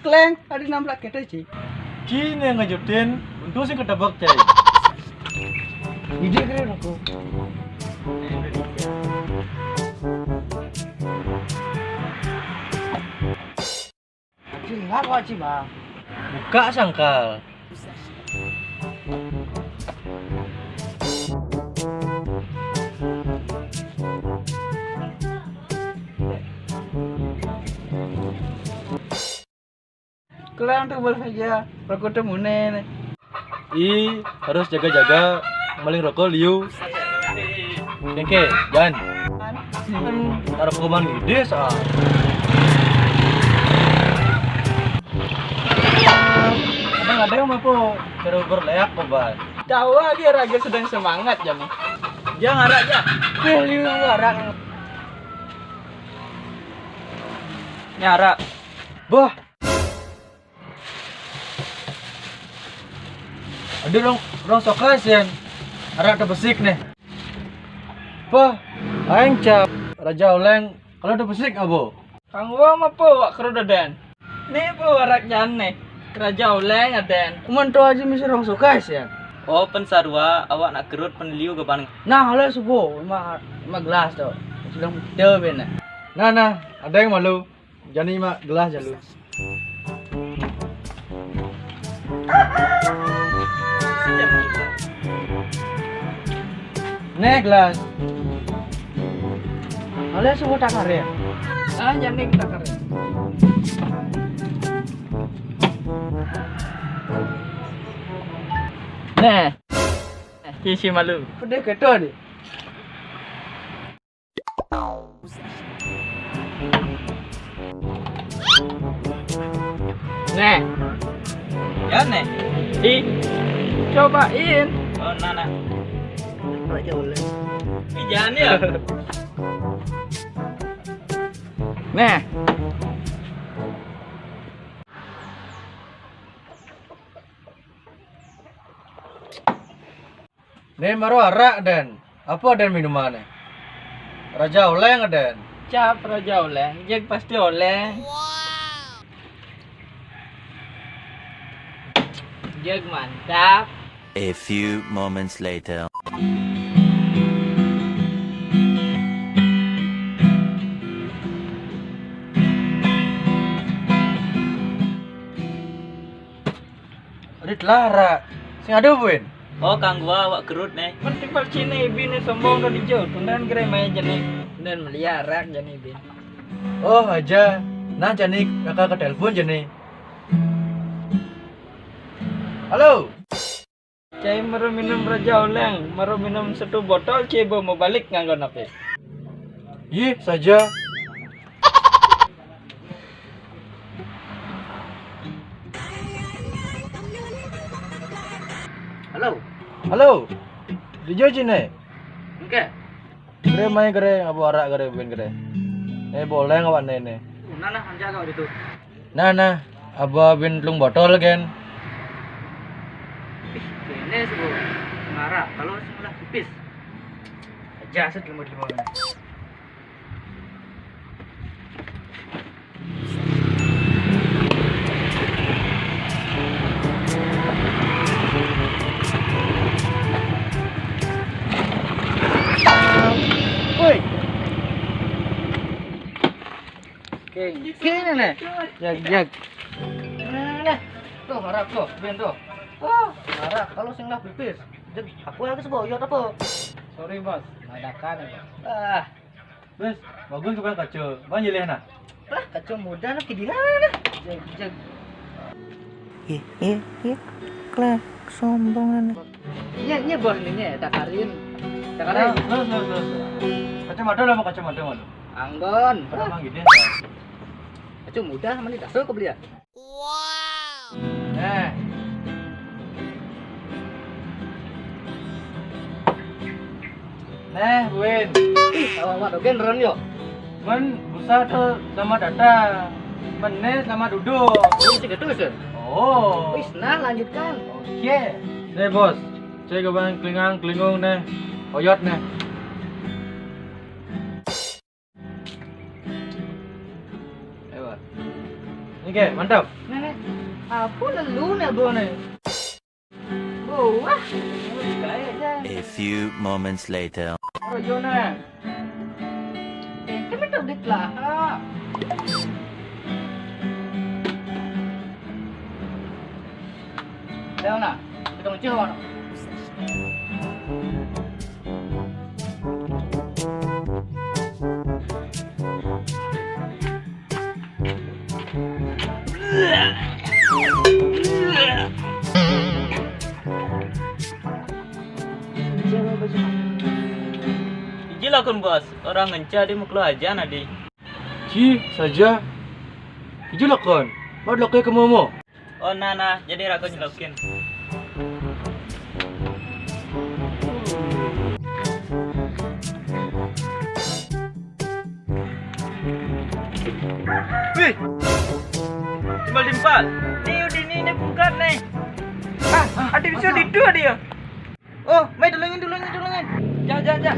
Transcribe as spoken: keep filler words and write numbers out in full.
Kleng, ada nabrak kita, Ci. Ci ne ngajutin, untung sing ketebak, Cai. Ide keren aku. Cilak, Ci, Bang. Buka sangkal. Kelang tuh baru saja, rokok tuh mune nih. I harus jaga-jaga, maling rokok liu. Kengke, Jan. Taruh kuman gede, sa. Kadang-kadang mah po, baru berleak kok, Ban. Tahu lagi raga sedang semangat, Jan. Dia ngarak, Jan. Eh, liu ngarak. Nyarak. Bah. Aduh, rong, rong soka sian. Arak tebesik nih. Bah, aing cap. Raja Oleng, kalau tebesik abo. Kang Wa mah po wak kerut aden. Nih po arak jan nih. Raja Oleng aden. Uman tu aja misi rong soka sian. Oh, pen sarua, awak nak kerut pen liu gaban. Nah, halo subuh, lima, lima gelas tu. Sedang teu bena. Nah, nah, ada yang malu. Jani mak gelas jalu. Nih gelas. Kalian semua tak kare. Ah, jani kita kare. Nih. Isi malu. Pedih keto deh. Nih. Ya nih. Di cobain. Oh, nana. Ih, jangan ya. Nih. Nih, maro arak, den. Apa den minuman nih? Raja Oleng, den. Cap Raja Oleng, jeg pasti oleng. Jeg mantap. A few moments later. Adit lara. Sing ada buin. Oh, kang gua awak kerut nih. Penting pal cine ibin nih sombong tuh dijo. Tundan kere main jani. Tundan meliarak jani ibin. Oh, aja. Nah, jani kakak ke telepon jani. Halo. Cai maro minum Raja Oleng, maro minum satu botol, cai bawa mau balik nganggo nape? Ih, saja. Halo. Halo. Dijo cine. Oke. Gere mai gere, abu arak gere, buin gere. Eh, boleh ngawak nene. Nah, nah, anja kau itu. Nah, nah, abu buin telung botol gen. Ih, kene sih, Bu. Ngarak, kalau sebelah pipis. Aja set lemot-lemot. Woi. Kene nih. Jag, jag. Nih. Tuh, harap tuh, ben tuh. Oh, harap kalau sing lah pipis. Jeg, aku yang segoyot apa? Sorry, Bos. Madakan ya, Bos. Ah. Bos, bagus tukang kaca. Bang jilih nah. Lah, kaca muda nah kidihan nah. Jeg, jeg. Iya, iya, iya. Klek, sombong nih. Iya, iya, Bos, ini ya, takarin. Takarin. Nah, terus, terus, terus. Kacamata lah, mau kacamata mana? Anggon. Kenapa gitu ya? Kaca muda, mana dasar kau beli ya? Wow. Eh. Neh, Win. Ih, awak-awak dogen ron yo. Men, busa tu selamat datang. Men ne selamat duduk. Oh, tiga tu, Sir. Oh. Wis, nah, lanjutkan. Oke. Neh, Bos. Cek abang kelingang, kelingung neh. Oyot neh. Oke, mantap. Nah, nah. Apa lalu nih, Bro, nih? Wah. A few moments later. Rojo, nah. Eh, kan betul dit lah. Leo, nah. Kita lucu, nah. Ijil akun, Bos. Orang ngenca di muklo aja nadi. Ci, saja. Ijil akun. Mau dulu ke kamu mau? Oh, nah, nah, jadi rakun nyelokin. Wih, timbal timpal. Nih, udah nih, ini bungkat nih. Ah, ada bisa di dua dia. Oh, mai tulungin, tulungin, tulungin. Jah, jah, jah.